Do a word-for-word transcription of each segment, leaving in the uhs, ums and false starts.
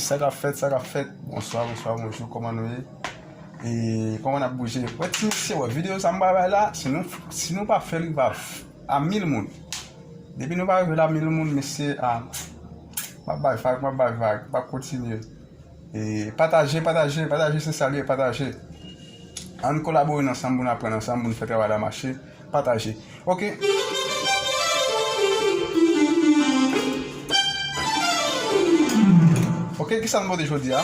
Sa k ap fèt, sa k ap fèt? Bonswa, bonswa, bonjou, kòman nou ye? E kòman n ap bouje? Wè, ti mesye, wè, videyo sa m pral bay la, si nou, si nou pa fè l rive a, a mil moun, depi nou pa rive la a mil moun, mesye, a, m ap bay vag, m ap bay vag, m ap kontinye. E pataje, pataje, pataje, se sa l ye, pataje. Ann kolabore ansanm pou n aprann ansanm, pou n fè travay la mache. Pataje. Ok. Ok, kisa nou pote jodi a?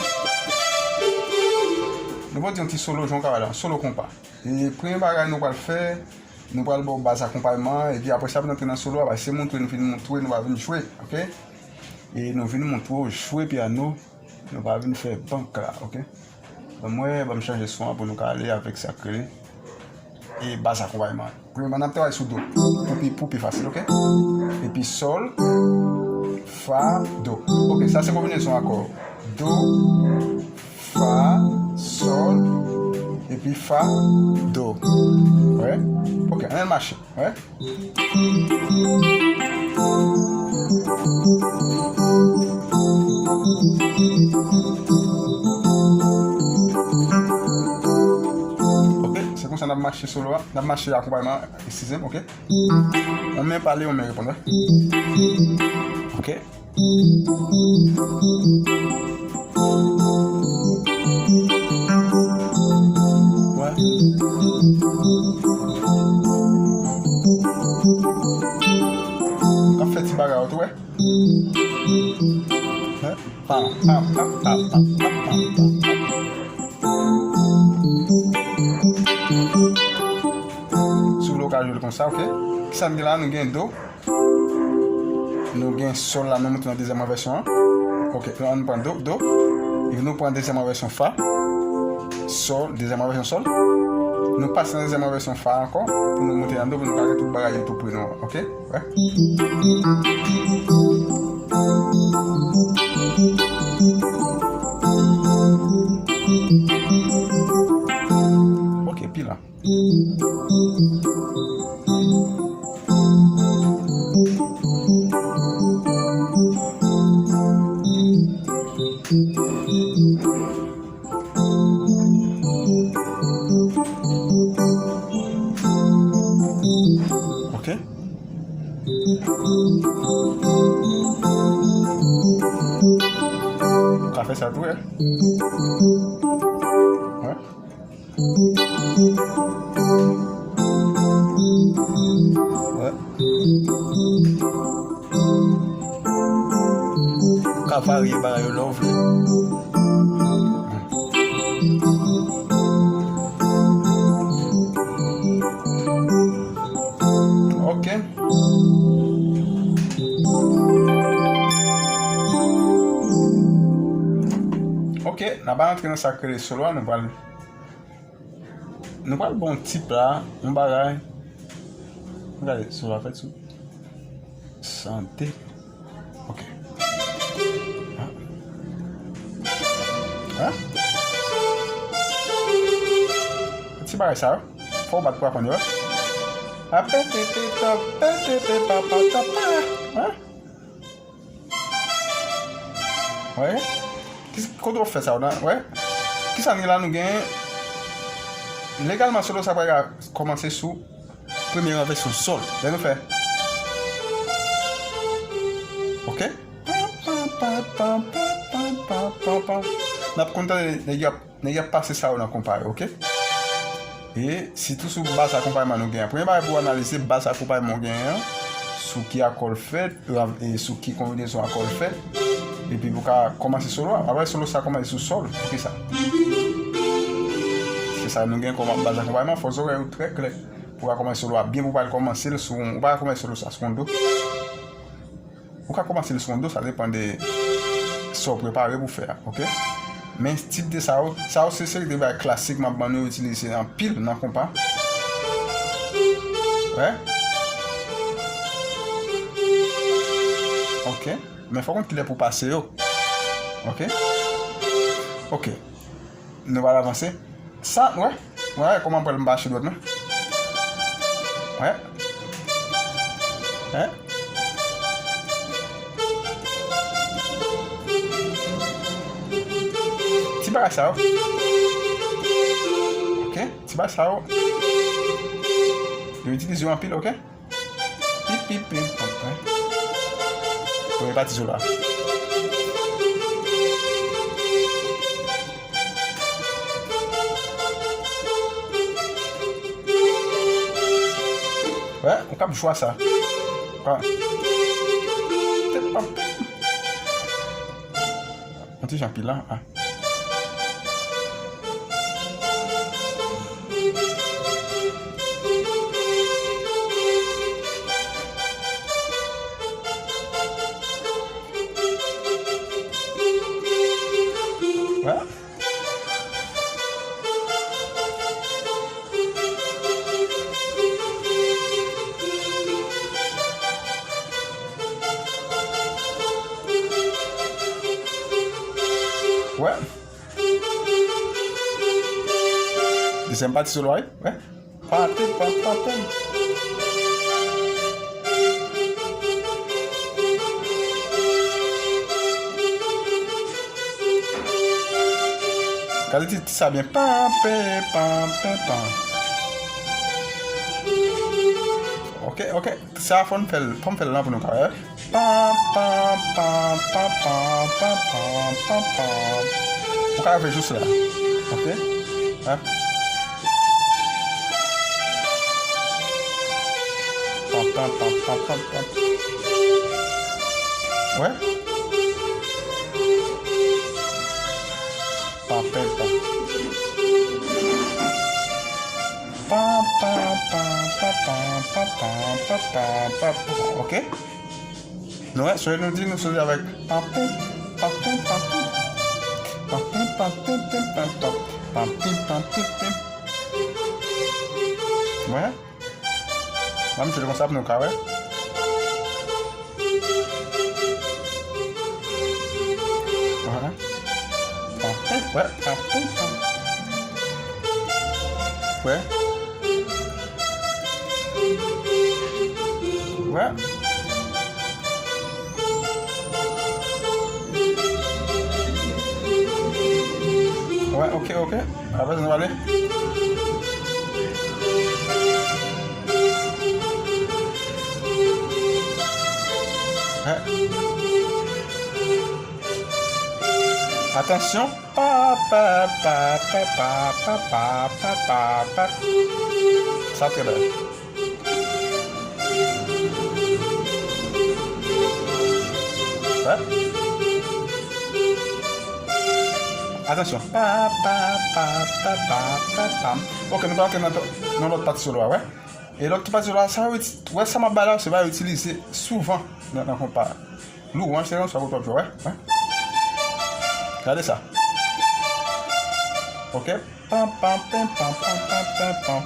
Nou pote yon ti solo, jan w ka wè la, solo konpa. E premye bagay nou pral fè, nou pral ba w baz akonpayman an, epi apre sa, pou n antre nan solo a, paske se montre nou vin montre, nou pa vin jwe, ok? E nou vin montre w jwe pyano, nou pa vin fè bank la, ok? Ban m wè, ban m chanje son an pou nou ka ale avèk sa k rele e baz akonpayman an. Premyèman, n ap travay sou do pou pi, pou pi fasil, ok? Epi sòl, fa, do. Ok, sa se konbinezon akò. Do, fa, sòl, epi fa, do. Wè? Ok, ann al mache. Wè? Ok, se konsa n ap mache solo a, n ap mache akonpayman an, eskize m, ok? Yon men pale, yon men reponn, wè? Ok. Wè. N ap fè ti bagay yo tou, wè. Wè. Pa, pa, pa. Si w vle w ka jwe l konsa, ok. Kisa n gen la? Nou gen do. Nou gen sòl la, nou moute nan dezyèm envèsyon an. Ok, ann pran do, do. Epi nou pran dezyèm envèsyon fa. Sòl, dezyèm envèsyon sòl. Nou pase nan dezyèm envèsyon fa ankò, pou nou moute nan do, pou nou ka gen tout bagay yo tou pre nou an, ok? Wè. Ok, pi la. Ok. Ou ka fè sa tou, wè. Wè. Wè. Ou ka varye bagay yo lè w vle. Ok. Ok, n a pa rantre nan sa k rele solo a, nou pral Nou pral ba w yon ti pla, yon bagay. Gade, sou la fèt sou. Sante. Ok. An? An? Ti bagay sa yo. Fò w bat pou aprann yo. Apetete, tapetete, papa, tapa. An? Wè? Ki, kote w fè sa w nan? Wè? Kisa n gen la? Nou gen legalman solo sa pral kòmanse sou premye ranvèsyon sòl. Lè nou fè. Ok? N ap konn tande nèg yo ap Nèg y ap pase sa yo nan konpa yo, ok? E sitou sou baz akonpayman nou genyen. Premye bagay pou w analize baz akonpayman w genyen an, sou ki akò l fèt, e sou ki konbinezon akò l fèt, epi pou w ka kòmanse solo a. Apre solo sa kòmanse sou sòl, poukisa? Se sa nou gen kòm baz akonpayman, fò zòrèy ou trè klè. Pou w ka kòmanse solo a byen, pou w pa al kòmanse l sou, ou pa ka kòmanse solo sa sou yon do. Ou ka kòmanse l sou yon do, sa depann de sa w prepare pou fè a, ok? Men tip de sa yo, sa yo se seri de bagay klasik m ap ban nou yo itilize anpil nan konpa. Wè? Ok. Men fò w konn kilè pou w pase yo. Ok? Ok. Nou pral avanse. Sa, wè? Wè kòman m pral mache dwèt mwen? Wè? Wè? Ti bagay sa yo. Ok, ti bagay sa yo. Yo itilize yo anpil, ok? Pip, pip, pim, pam, pam. Premye pati solo a. Wè, ou kab jwe sa. Wè. Pip, pam, pim. Yon ti jan pi lan, ah. Wè. Wè. Dezyèm pati solo a, wi. Wè. Pati, pa, pa, pa. Gade ti, ti sa byen. Pa, pe, pa, pe, pa. Ok, ok. Sa fò n fè l, fò m fè l lan pou nou ka wè. Pa, pa, pa. Ou ka rive jis la. Ok? Wè. Pa, pa, pa. Wè. Pa, pa, pa. Pa, pa, pa. Ok? Nou wè, so nou di nou soti avèk pa, pim, pa, pim, pa, pim. Pa, pim, pa, pim, pim, pa, pa. Pa, pim, pa, pim, pim. Wè? Mwen, m jwe konsa pou nou ka wè. Vwala. Wè, wè. Wè. Wè, ok, ok. Apre sa, nou ale. Atansyon. Pa, pa, pa. Sa trè bèl. Wè. Atansyon. Pa, pa, pa. Ok, nou pral antre nan, nan lòt pati solo a, wè. E lòt pati solo a, sa yo iti-, wè sa m ap bay la, se bagay yo itilize souvan nan, nan konpa. Louwanj, se yon sa pou w ap jwe, wè. Wè. Gade sa. Ok. Pam, pam, pam, pam. Pam, pam, pam, pam.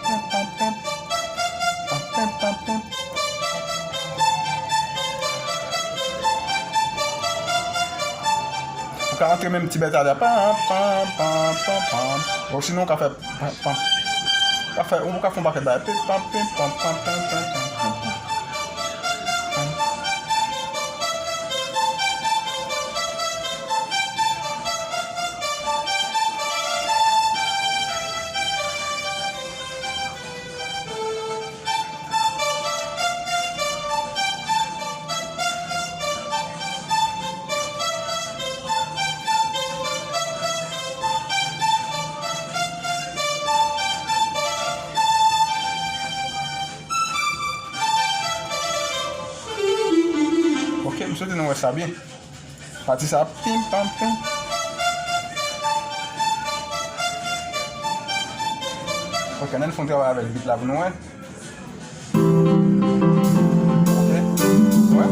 Ou ka antre menm ti bèt a la. Pam, pam, pam, pam, pam. Osinon, ou ka fè pam, pam. Ou ka fè, ou ka fè yon pakèt bagay. Pim, pam, pim, pam, pam, pam, pam, pam. Ok, m swete nou wè sa byen. Pati sa, pim, pam, pim. Ok, ann fè yon travay avèk beat la pou nou wè. Ok. Wè.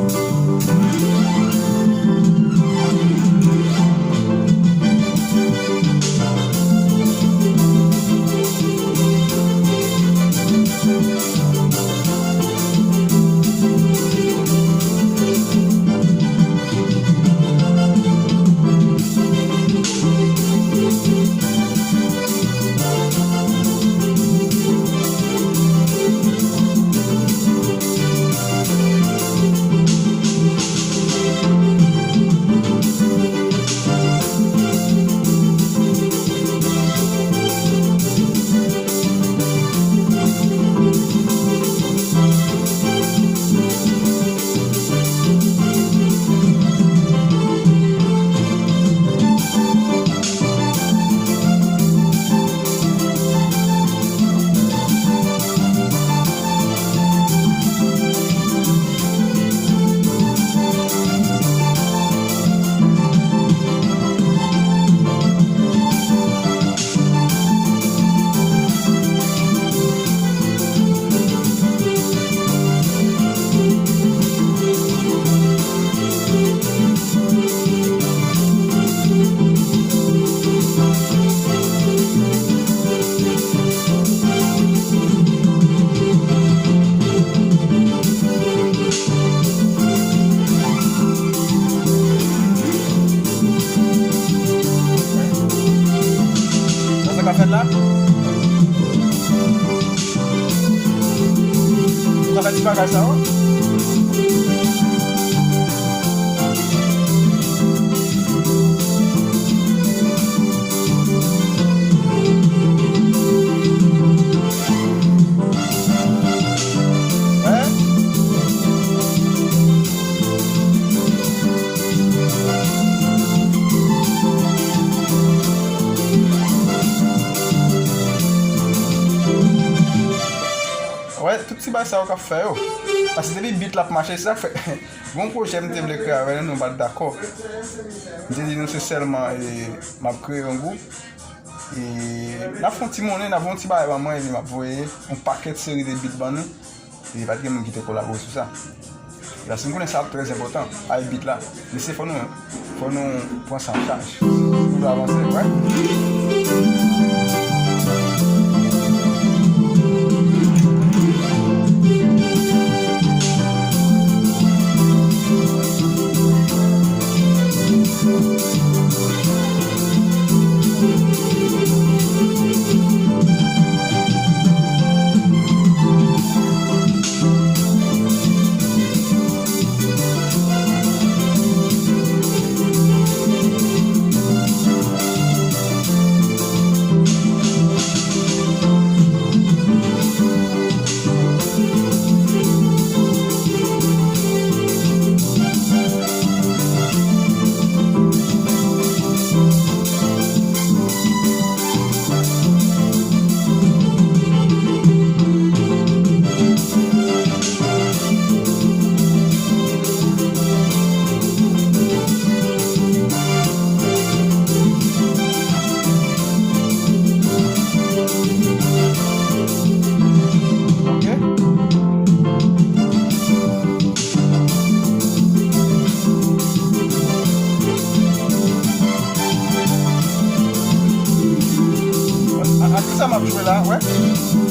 Sa yo. Hein? Wè, tout ti bagay sa yo k ap fè yo. Paske depi beat la ap mache, se sa k fè. Gon pwojè m te vle kreye avè nou, nou pa t dakò. M te di nou se sèlman, e, m ap kreye yon gwoup. E n ap fè yon ti monnen, n ap fè yon ti bagay ban mwen, epi m ap voye yon pakèt seri de beat ban nou. E pa t gen moun ki te kolabore sou sa. E paske m konnen sa ap trè enpòtan, avèk beat la. Mesye, fò nou, fò nou pran sa an chaj. Pou nou avanse, wè. Ok. A, a, a, kisa m ap jwe la, wè?